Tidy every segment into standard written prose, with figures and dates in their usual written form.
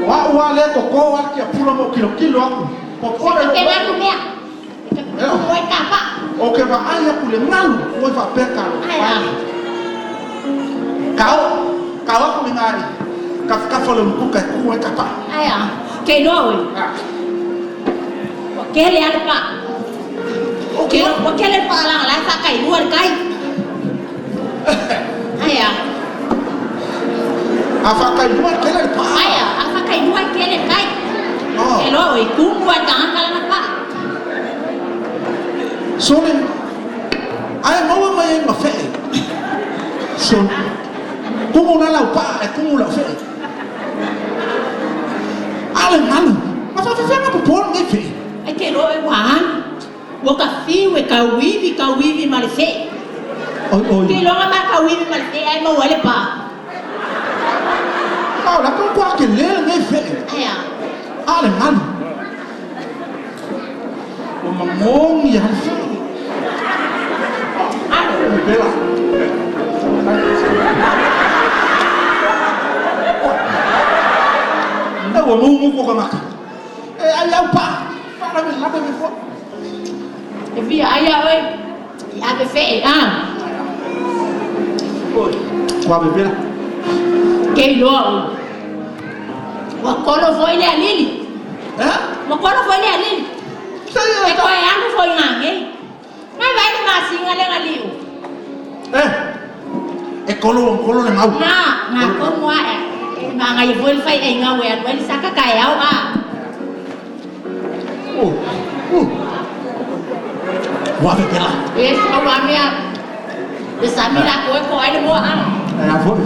O a'u lava lea e totō lava le tiapula ma ou tilotilo atu. Popole Se lou tapena loto. atu mea. E te tumu ai ta paa. Ou te vaai atu i le galu ua faapea talofa Ae a? e. Kao, kao atu i ina i tafatafa o le umukuka e tu ai ta paa. Ae a? Ke iloa oe? Ua tele lava le paa. Ou te Ua tele le paa leaga la e faatailua le tai. Ae a? A faatailua e tele le paa. Ae a? A faatailua e tele le tai. Ke iloa oe, tumu lava e le tagata lana paa. Sole, ae maua mai ai ma fee. Sole, tumu la lau paa ae tumu lau fee. A o le galu, na faafefea ona popo lenei fee? Ai te iloa oe ua alu, ua ta fiu e tauivi, tauivi ma le fee. Oi oi. Te iloa na ma tauivi ma le fee ae maua ai le paa. A o le a matua tele lenei fee. Ae a? A o le galu. Ua magogi lava le fee. Alu. Pela. E ua mumu ko tagata. E ai au paa. Faalavelave mea foi. E fia ai a oe i ave fee a. Oi, ua ave pela. Ke iloa oe. Ua kolo foi le alili. Eh? Ua kolo foi le alili. Sei E toe alu foi ngā nei. Mai vai le masina le ngaliu. Eh. E kolo ua kolo le gau. Ngā, ngā komu a e. E magai foi le fai e ngau e alu ai le saka taeao a. Oh. Oh. Ua ave pela. E sau a mea. Le sami la koe ko ai le moa a. E a foi.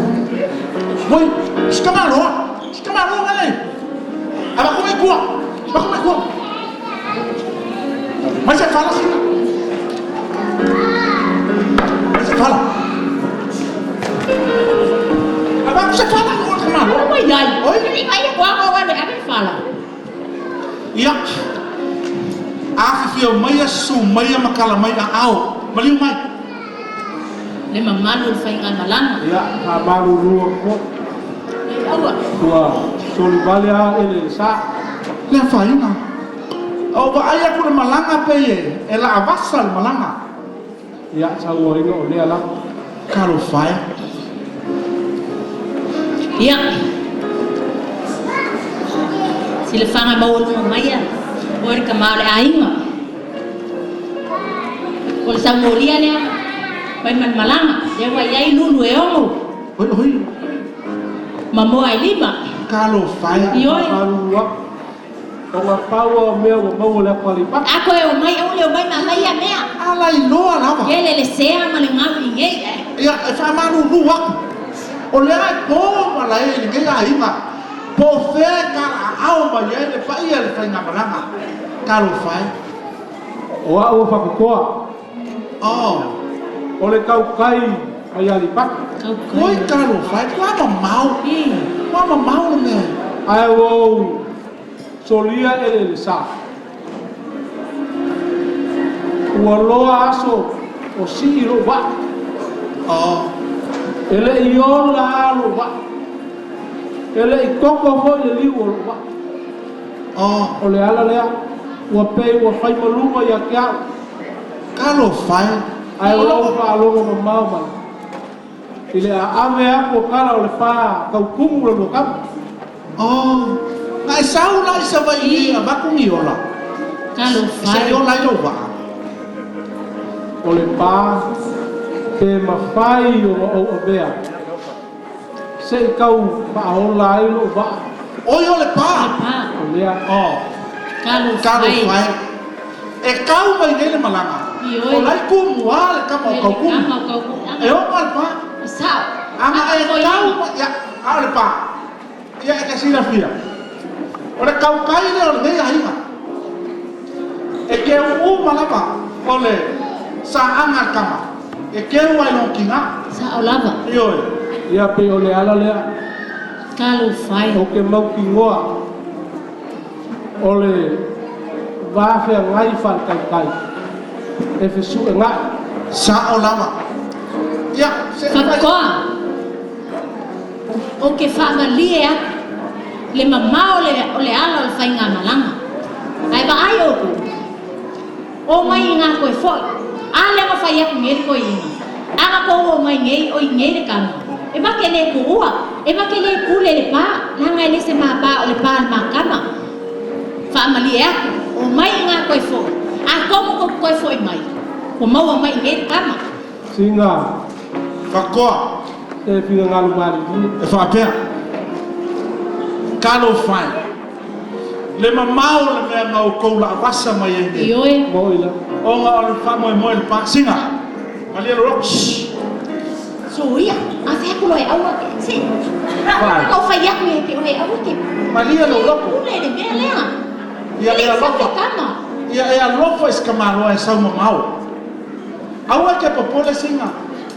Oi, si tamaloa. Si tamaloa ngai nei. Avatu mai tua. Avatu mai tua. Mai se fala sina. Mai se fala. Avatu se fala o le tamaloa. Oi ai. Oi. Ni mai e koa koa le ave fala. Ia. Afifio maia, susu maia ma tala mai aao. Maliu mai. Le mamalu o le faigamalaga. Ia, faamalulu atu foi. E aua. Ua solivale lava eleele sa. Le afaina. Ua vaai atu le malaga pei e laavasa le malaga. Ia, sauoaina o lea lava. Talofa e. Ia. Silafaga maualuga mai a oe le tama o le aiga. O le saumolia lea mai ma le malaga, lea ua i ai lulu e ono. Oi oi. Ma moa e lima. Talofa e. Ioe. Faamalulu atu. Ona pau lava o mea ua maua le atu Aleipata. A toe omai, aua le omai ma aumai ia mea. Ala iloa lava. Kele le sea ma le gau i nei ae. Ia, e faamalulu atu. O lea e po malae i lenei aiga, po o fea e talaaao mai ai le paia i le faigamalaga. Talofa e. O au o Fakutoa. Oh. O le tautai mai Aleipata. Tautai. Oi, talofa e, ua mamao. Ua mamao le mea. Ae ua ou solia eleele sa. Ua loa aso o sii lou vaa. Oh. E le i ola lava lou vaa. E le i koko foi le liu o lou vaa. Oh. O le ala lea, ua pei ua fai maluga ia te au. Talofa e. Ae ua ou faalogo mamao mai i le aave atu o tala o le pa tautumu le lua tama. Oh. Na e sau la i Savaii nei avatu ni ola. Talofa Se e. i ola ai lou vaa. O le pa pe mafai ona ou avea se i tau faaola ai lou vaa. Oi o le pa. Le pa. O lea. Oh. Talofa e. Talofa e. E tau mai nei le malaga. Ioe. O la e tumu lava le tama o Tautumu. Le tama o Tautumu. E ona le pa. E sao. Ana e tau mai, ia, a o le pa. Ia e te silafia, o le tautai lea o lenei aiga. E keu uma lava o le saaga a le tama, e keu ai lona tina. Sao lava. Ioe. Ia pei o le ala lea. Talofa e. Ou te mautinoa o le va feagai faaletaitai e fesuegai. Sao lava. Ia, se i fai. Faatoa. Ou te faamalie atu. Le mamao o le ala o le faigamalaga. Ae vaai outou, omai i gā toe foʻi. A lea na fai atu nei le toeaina, A na tou omai nei o i nei le tama, e ma te lē tuua, e ma te lē pule i le pa, leaga e le se mapa o le pa a le ma tama. Faamalie atu, omai i gā toe foʻi, atonu tou te toe foʻi mai, ua maua mai i nei le tama. Sina. Fakoa. Se finagalo malilie. E faapea, Talofa e, le mamao o le mea na outou laavasa mai ai nei. Ioe. Moʻi la. Ona o le faamoemoe i le pa. Sina, malie lou loto. Shh. Soia, a fai atu loa e aua ke, se. Fai. Ou fai atu ia te oe, aua ke. Malie lou loto. Pule le mea lea. Ia E le e i alofa. fai le tama. Ia e alofa i se tamaloa e sau mamao. Aua e te popole sina.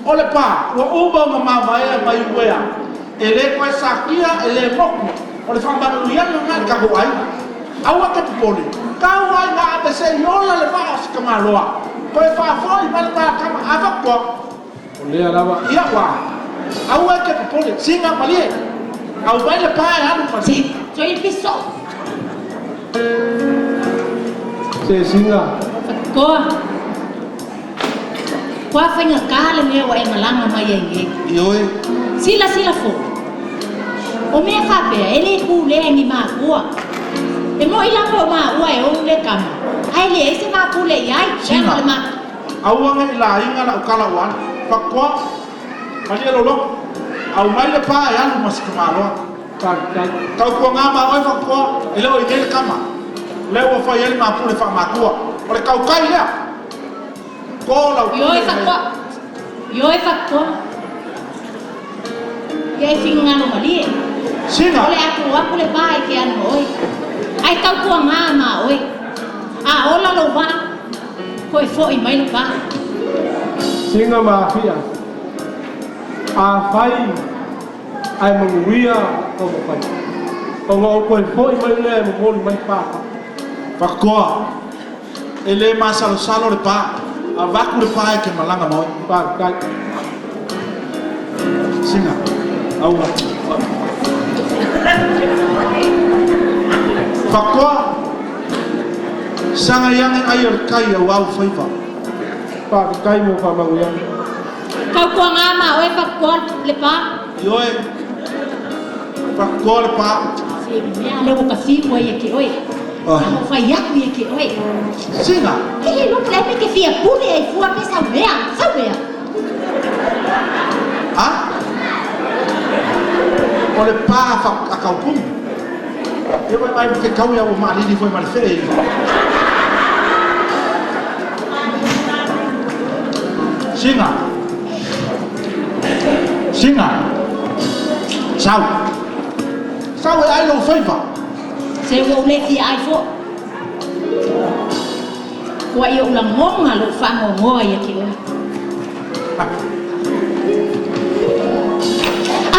O le pa, ua uma ona mavaea mai uea, e le toe satia, e le motu, o le faamanuiaga lena i le tatou aiga. Aua e te popole, tau ai na ave se i ola le vaa o si tamaloa, toe faafoi mai le matama, a faapitoa. O lea lava. Ia ua, aua e te popole, sina malie, aumai le pa e alu ma. Se, soia le piso. Se sina. Faatoa. Kua faigata le mea ua e malaga mai ai nei. Ioe. Silasila foi, o mea faapea e le pulea e ni makua. E moʻi lava o maua e ou le tama, ae leai se va pule i ai, leaga o le ma. Aua ne i laina lau tala ua alu. Faatoa, malie lou loto, aumai le pa e alu ma si tamaloa. Faafetai. Tautuaga ma oe Faatoa, e le o i nei le tama. Lea ua fai ai le ma pule faamatua. O le tautai lea. Ko lau pule Ioe nei. Faatoa. Ioe Faatoa. Ia e finagalo malie. Sina. O le a tuu atu le pa i ke anu ma oe. Ae tautuaga ma oe. A ola lou vaa, toe foʻi mai le pa. Sina ma afia. Afai ae manuia taumafai. Ona ou toe foʻi mai lea e momoli mai papa. Faatoa. E le masalosalo le pa. Avatu le pa e ke malaga ma oe. Faafetai. Sina. Aua. Faatoa. Sagai ane ai o le kai au au faiva. Faafetai mo faamanuiaga. Tautuaga ma oe Faatoa le pa. Ioe. Faatoa le pa. Se mea lea ua ka fiu ai ia te oe. Oh. A ua fai atu ia te oe. Sina. E le iloa po o le a le mea e te fia pule ai fua pe sau mea, sau mea. A? O le pa a Kaukumu. Ia mai mai ke kau ia ua maalili foi ma le fee i. Sina. Sina. Sau. Sau e ai lou faiva. Se ua ou le fia ai foʻi. Ua i ou lagona lou faanoanoa ia te oe.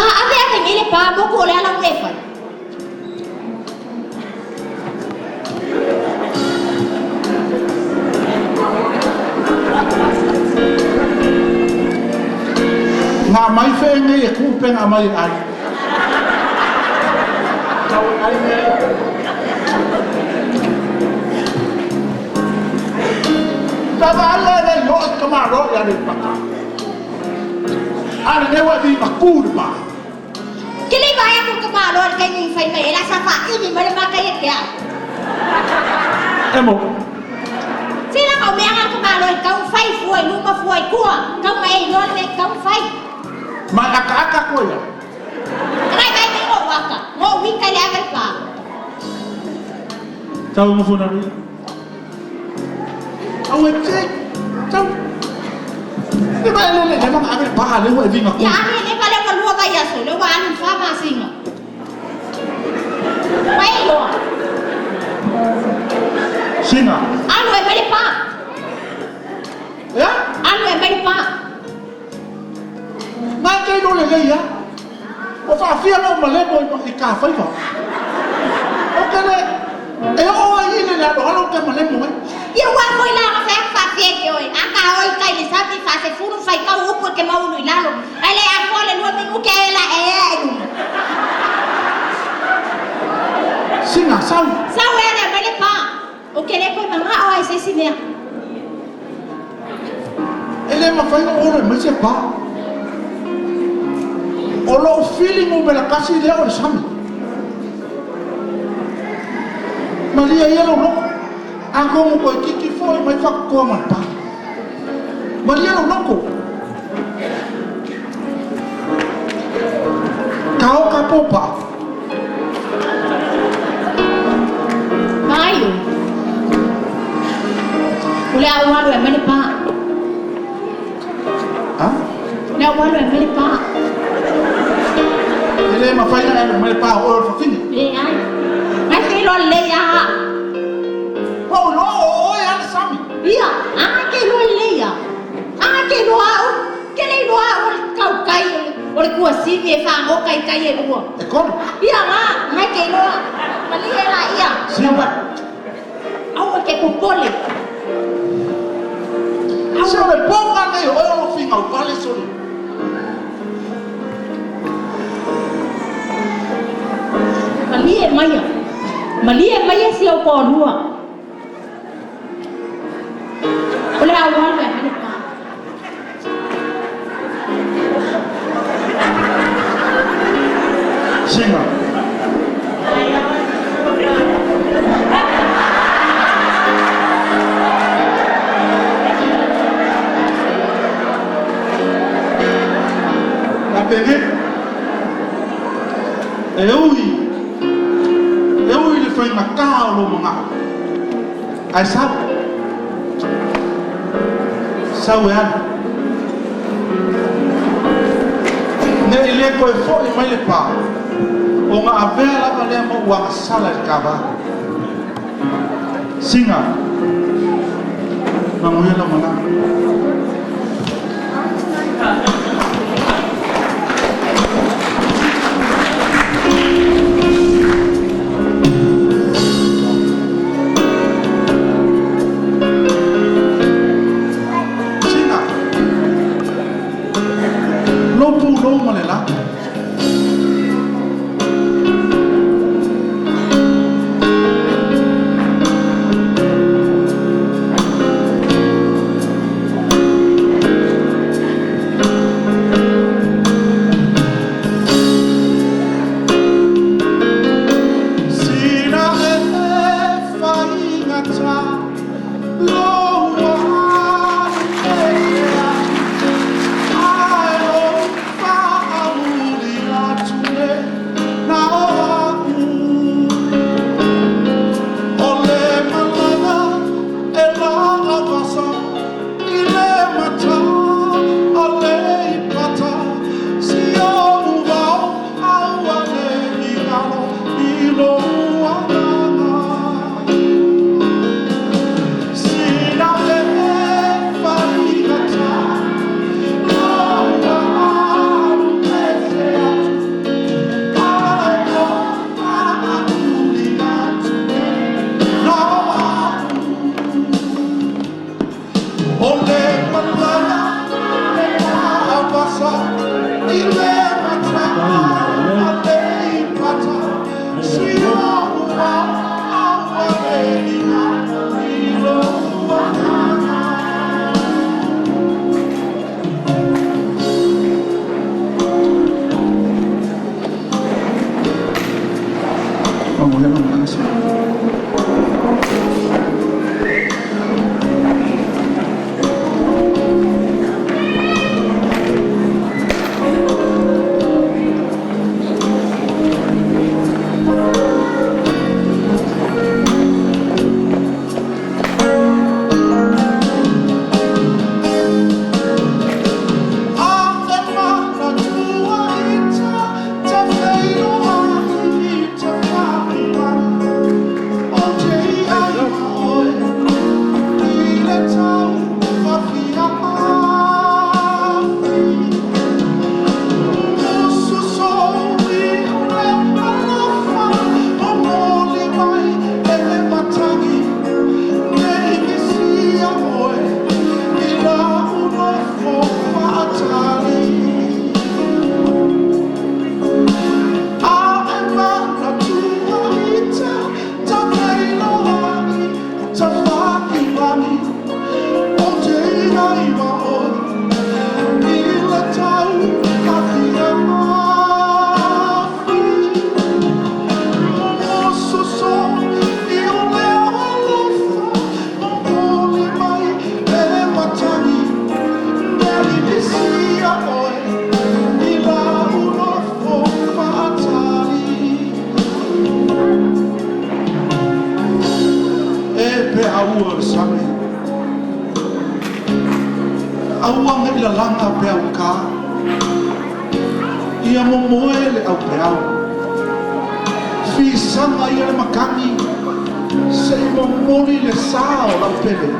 A ave ave nei le pa moku o le ala ua e fai. Nga mai fee nei e kuu pe nga mai e ai. Tau e ai nei. Tava ale le lo i ka malo ia le paka. Ale ne wa di maku le pa. Ke le vaai atu ka malo i le taimi i fai mai ai la sa faaili mai le maka ia te au. E mo. Se laga o mea na ka malo e tau fai fua i luma fua i tua, tau na e iloa le mea e tau fai. Ma e akaaka koe ia. Ana e vaai mai ngou aka, ngou ika i le ave le pa. Tau ngofo na ria. Au e te, tau. Le ba le le le ma ave le pa le ua e vinga ku. Ia ave le pa le ua lua vaiaso, le ua alu i le fa masina. Ua e iloa. Sina. Alu e mai le pa. Ea? Alu e mai le pa. Ngai kei lo le lei a. Ua faafia lou malemo i ka faiva. O ke le e oo ai i le le aloalo o ke malemo ai. Ia ua foi la na fai atu faafia i te oe, a ka oi kai le sami faasefulu faitau upu e ke maunu i lalo, ae le afoa le lua minute ae la e ea i luga. Sina sau. Sau e ale mai le pa. O ke le koe manga o ai se si mea. E le mafai ona olo mai se pa. O lou feeling o mela kasi lea o le sami. Malia ia lou loko. Atonu toeitiiti foi mai faatoa ma le pa. Malia lou loko. Taoka po paa. Vaai oe. O le a ou alu e aumai le pa. Ha? O le a ou alu e aumai le pa. E le mafai ona e alu e aumai le pa o oe o le fafine. Leai. Ngai ke iloa lelei lava au. Ua ou iloa o oe lava le sami. Ia, a ngai ke iloa lelei lava. A ngai ke iloa au. Ke le iloa au o le tautai o le kuasini e fagoka i tai e lua. E kolu. Ia nga, ngai ke iloa. Malie laia. Sina. Aua ke popole. Se o le poga nei o oe o lou figau vale sole. Malie maia. Malie maia si ou toalua. O le a ou alu e aumai le pa. Sina. Lapege. E ui, e ui i le faigata o lou manao, ae sau. Sau e alu. Ne i le toe foi mai le pa, ona avea lava lea ma ou agasala i le kava. Sina, manuia lau malaga. Sina, lou pulou ma le la. Sina e faigata lou alu Ae ou faauli atu le na o au. O le malaga e laavasa i le mata a Leipata, si ou vao auanei galo i lou agaga. Sina e faigata lou alu ese atu, ae ou faauli atu na o au. O le malaga e laavasa i le mata a Leipata, si ou vao auanei galo i lou agaga. Manuia lau malaga Sina. A e manatua i ta te feiloai i te whaimana o te ai ma oe. ua o le sami. Aua ne i lalaga peau ka. Ia momoe le aupeau. Fisaga ia le makagi seʻi momoli le sā o lau pele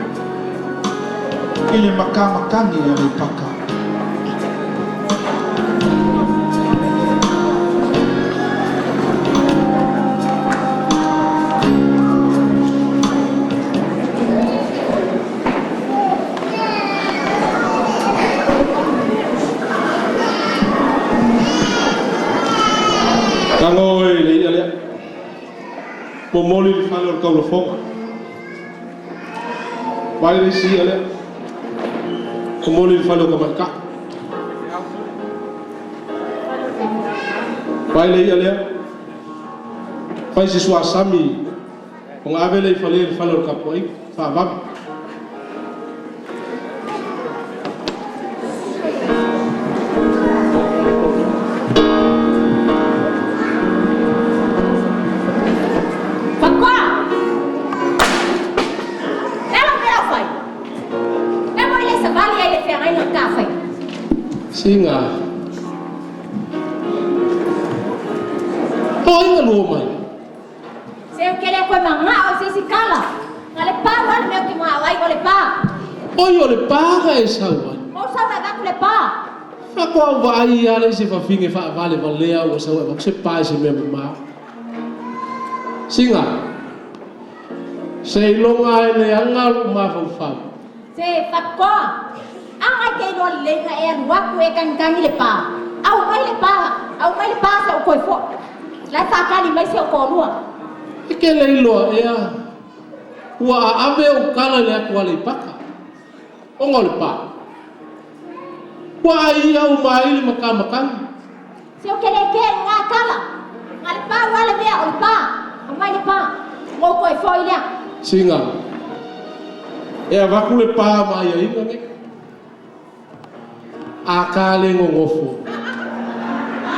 i le makamakagi a Leipaka. Tago e le ia lea. Momoli le fale o le kaulafoga. Vai le isi ia lea. Momoli le fale o kamaika. Vai le ia lea. Fai se suasami. O ngā ave le i fale le fale o le kapuai. Whaavave. Fakoa! E lo mea o fai. E mo ile savali ai le feagai no ta fai. Singa. O inga lua mai. Se o kele koe manga o se si kala. Nga le pa wa le mea ki mga ai o le pa. Oi o le paga e sau ai. Mo sa wa ku le pa. Whakoa wa ai ale se whawhinge wha vale valea ua sau e se pae se mea mamao. Singa. Se ilonga e le anga lu mawhau. Se fakoa. Anga ke ilo lenga e alu aku e kankangi le pa. Au mai le pa. Au mai le pa sa o koe fo. Lai whakali mai se o kōlua. E ke le iloa ea. Ua a ave o kala le aku ale i paka. O ngā le pā. Ua ai au mai le makamakangi. Se o kele ke ngā kala. Nga le pa wa le mea o le pa. Au mai le pa. Mo koe fo i lea. Singa. E a vaku le pā mai a inga ne. A ka le ngongofo.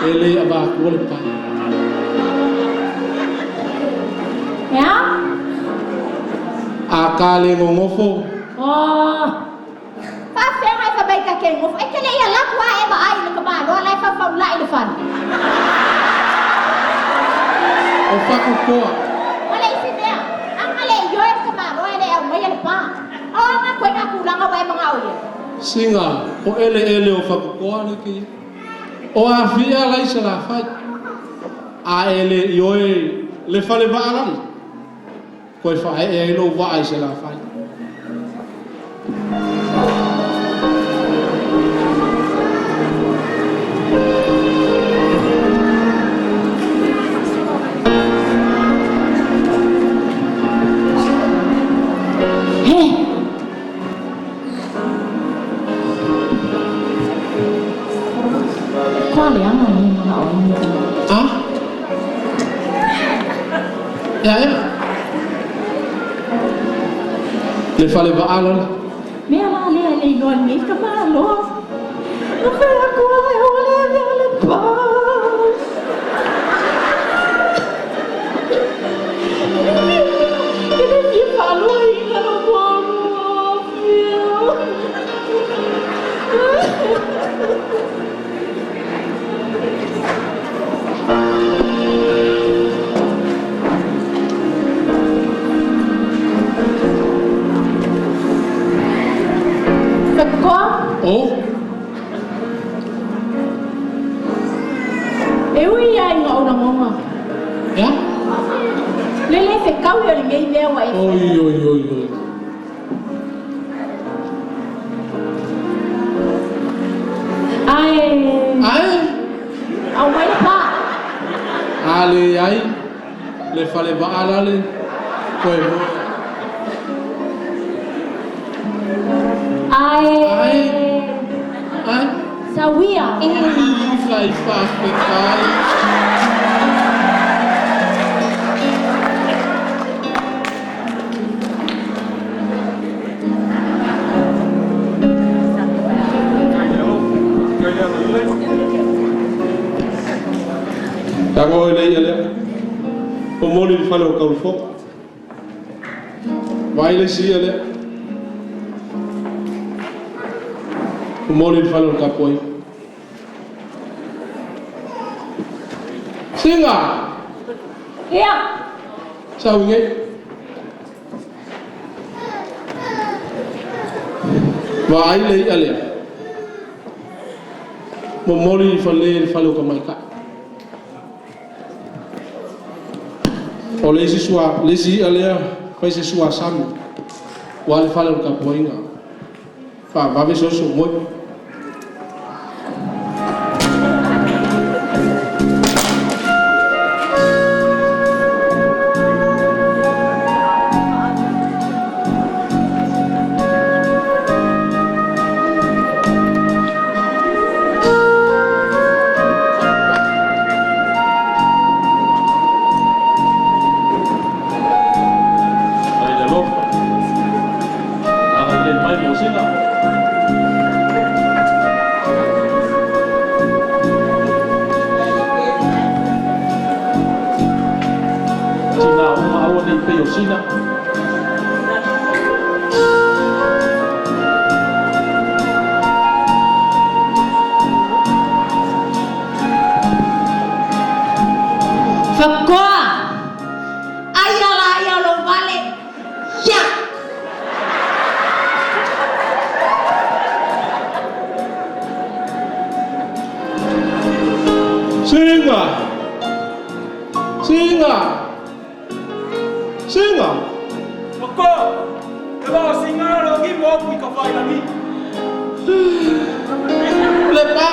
E le a vaku le pā. Ea? A ka le ngongofo. Oh. Whawhenga e whamai ka ke ngofo. E kele ia laku a e ma ai le ka maloa lai whawhau lai le whana. O whaku koa. Wale isi mea. Anga le ioe ka maloa e le au mai le pā. O anga koe ngā kūlanga wa e mga o ia. Singa, o ele ele o whaku koa le ki. O a fia lai se la whai. A ele ioe le whale vaalali. Koe whae e ai lo vaai se la whai. He. Koa le anga ni mga o ia. Ah? Ea ea. Le whale vaalali. Mea la lea le iloa nei ka maloa. No whea kua e o le mea le pā. Ke le fia whaloa i ngā no mō fia. Whakoa, O? e ui ai ngā ona ngonga. Ea? Le le fe kau i o le ngei mea wa e. Oi, oi, oi, oi. Ai, Ai? au mai le pā. A le ai. Le whale vaalale. Koe moe. Ai, Ai. Ai? sawia. Oi, lai whawhetai. Tango e le ia lea. O moli le fale o kaulufo. Vaai le isi i'a lea. Momoli i le fale o le tapuaiga. Siga! Ia! Sau i nei. Vaai le i'a lea. Momoli i fale le fale o tamaitai. O le isi sua, le isi i'a lea, fai se sua sami. Ua le fale o le tapuaiga. Faavave se oso moe. Ai le alofa. Agalelei mai mo sina. Tina uma aua nei pei o sina. Fakoa! Ai ala ia lou vale! Ia! Siga! Siga! Siga! Fakoa! E va o singa lo ki mo kui ka whai lagi. Lepa!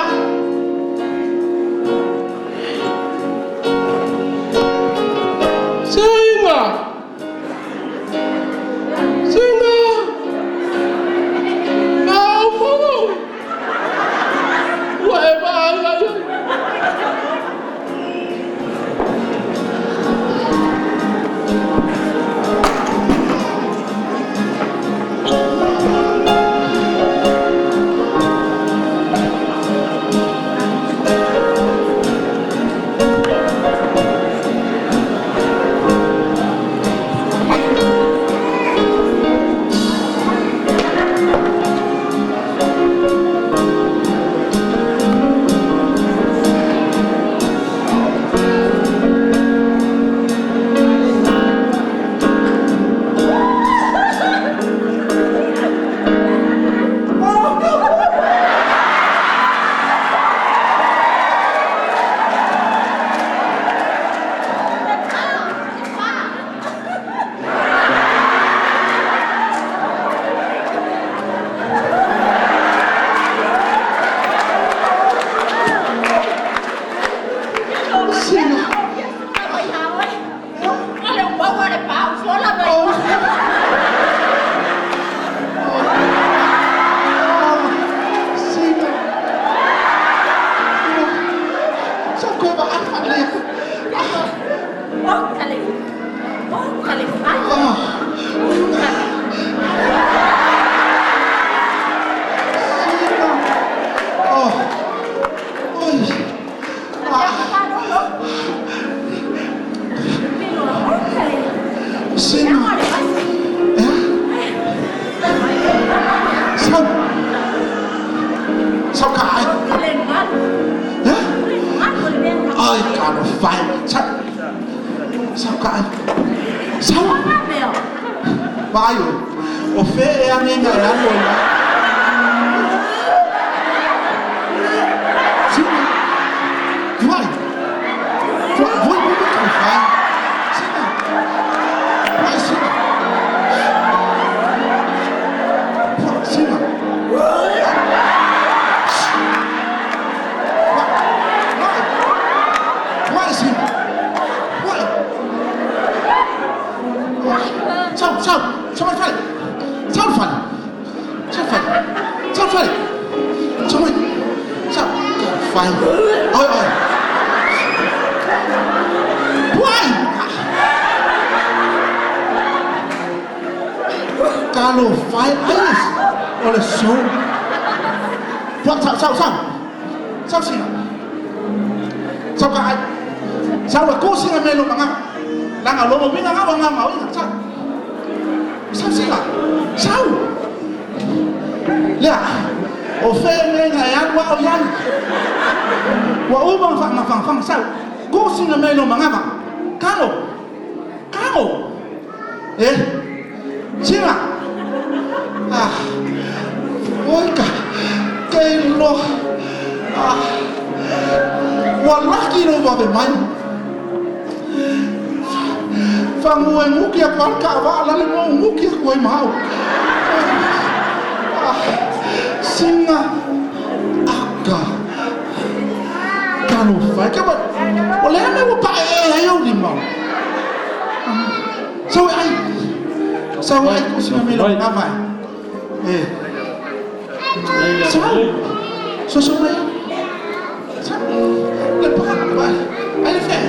Siga! Siga! Au mo! Ua e vaai ai ai. Siga! Siga! Sa koe vaai faalelei aku. Oh. Siga! Oh. Oi. Ah. Siga! Eh? Sau. Sau ka ai. Eh? Ai, talofa e. Sau. Sau ka ai. Sau. Vaai oe. O fea e agiga e alu ai ai. Sina. Tuai. Tuai, voi voi voi talofa e. Sina. Tuai sina. Tuai sina. Tuai. Tuai sina. Tuai. Sau, sau, sau mai fale. Sau fale. Sau fale. Sau fale. Sau mai. Sau. Fai. Oi, oi. Tuai. Talofa e ai o le so. Tuai, sau, sau, sau. Sau sina. Sau ka ai. Sau e ko sina me lo manga. Langa lo mo winga nga nga nga winga. Sau. Sau sila. Sau. Lea, o fea mea nga e alu ao iai. Ua uma nga faamafagafaga sau. Kuu sina mea i lou magava. Kago. Kago. E. Sina. Ah. Oi ka. Ke iloa. Ah. Ua laki lou vave mai. Fagu e guki aku lava le taavaa lale ma ou guki aku ai ma au. Ah, sina aka. Talofa e ke o le a mea ua paeae ai ou lima. Sau e ai. Sau e ai ko sina mea i lau gava e. E. Sau. Soso mai au. Sau. Le pa, pa. Ai le fea.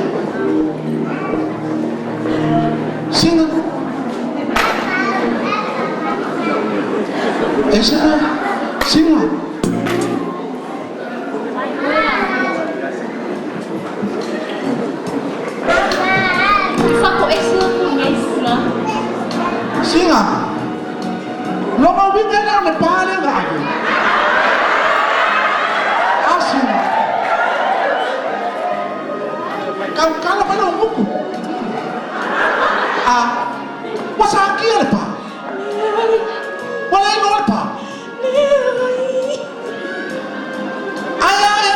Sina. E sina. Sina. Sina. Lona uiga lea o le pa lea na ave. A sina. Kaukala mai lou gutu. A ua sakia le pa. Ua le iloa le pa. Ae ae.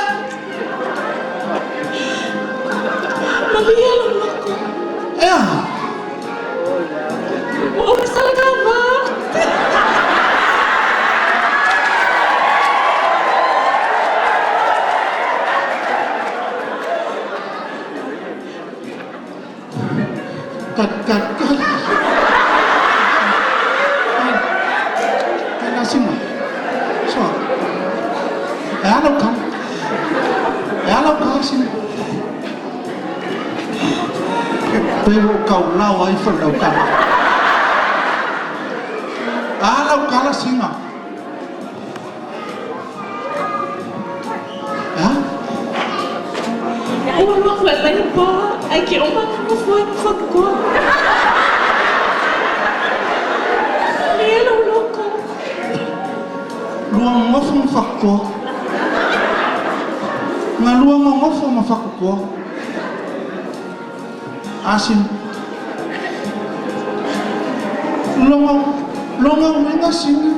Manuia lou loko. E aha? Ua ou salakava. Kat kat kat. Kala sina. So. E ala o kala. E ala o kala sina. Pe o kaulao ai fa lau kala. Ala o kala sina. E a? Ua alu aku e mai le pa, ai ke oma ka foe ma Fakukoa. Malie lou loko. Lua gogofo ma Fakukoa. Na lua gogofo ma Fakukoa. Asin. Loga, loga uiga sina.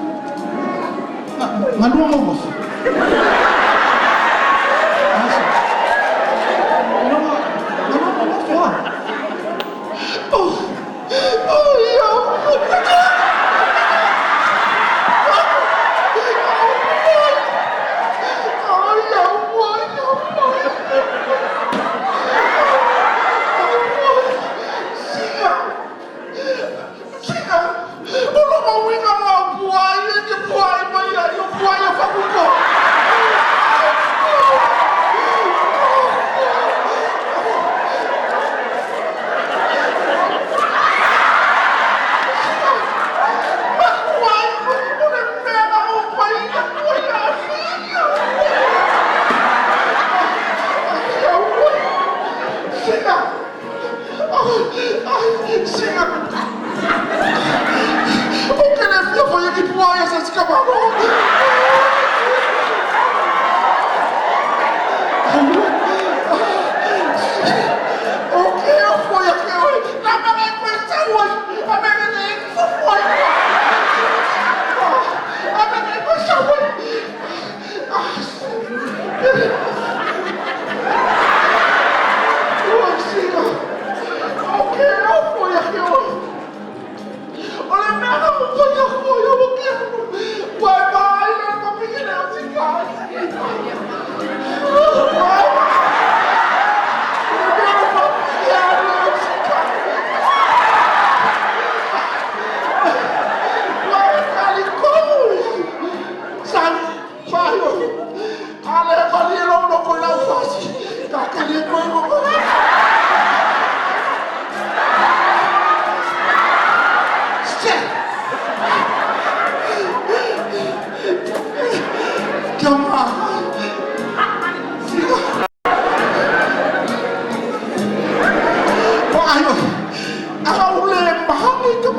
Na, na lua gogofo. Asin. Loga, na lua gogofo a. Oh, oh, ia. Sina, o lona uiga na o puai e te puai mai ai o puai o Fakukoa.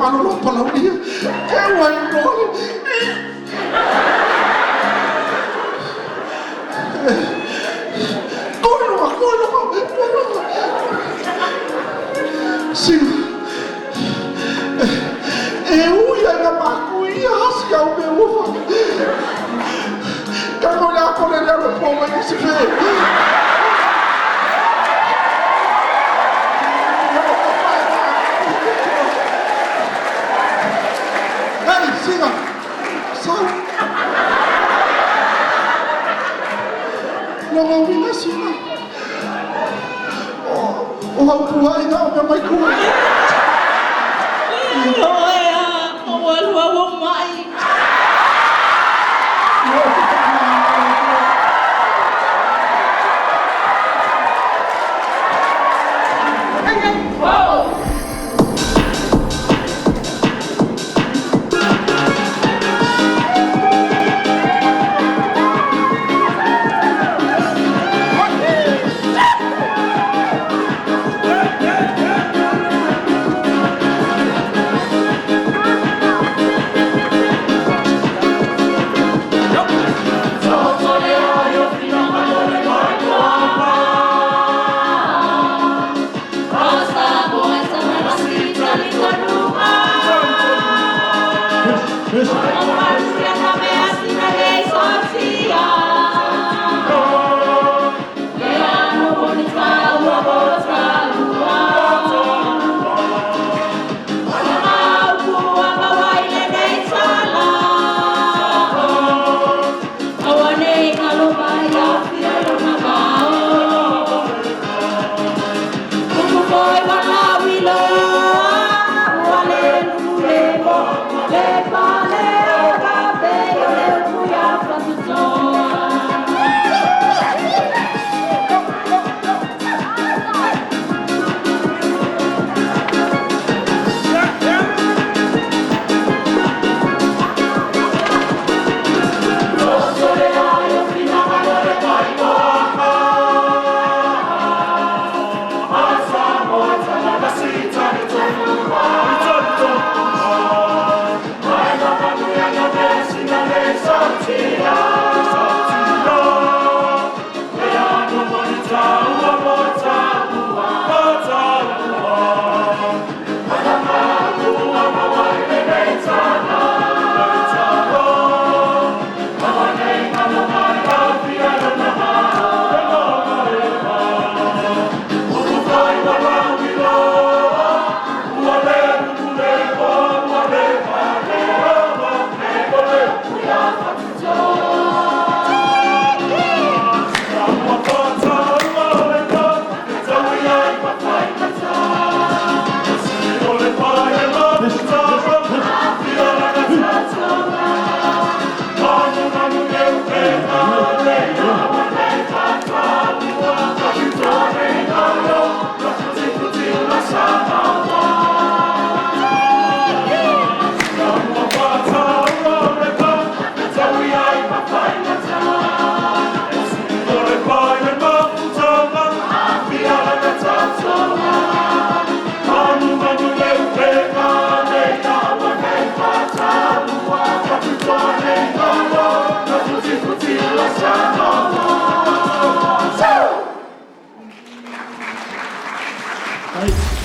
malolo palaulia. Ke ua iloa le. Koi luga, koi luga, koi luga. Sina. E ui ai na maku ia hasi au me ufa. Ka ko le ako le alo po mai ni se fe. Ei, sina. Sau. Logo uina sina. O hau pua ina o mea mai kua. Oe a, o alu au o mai. Ai.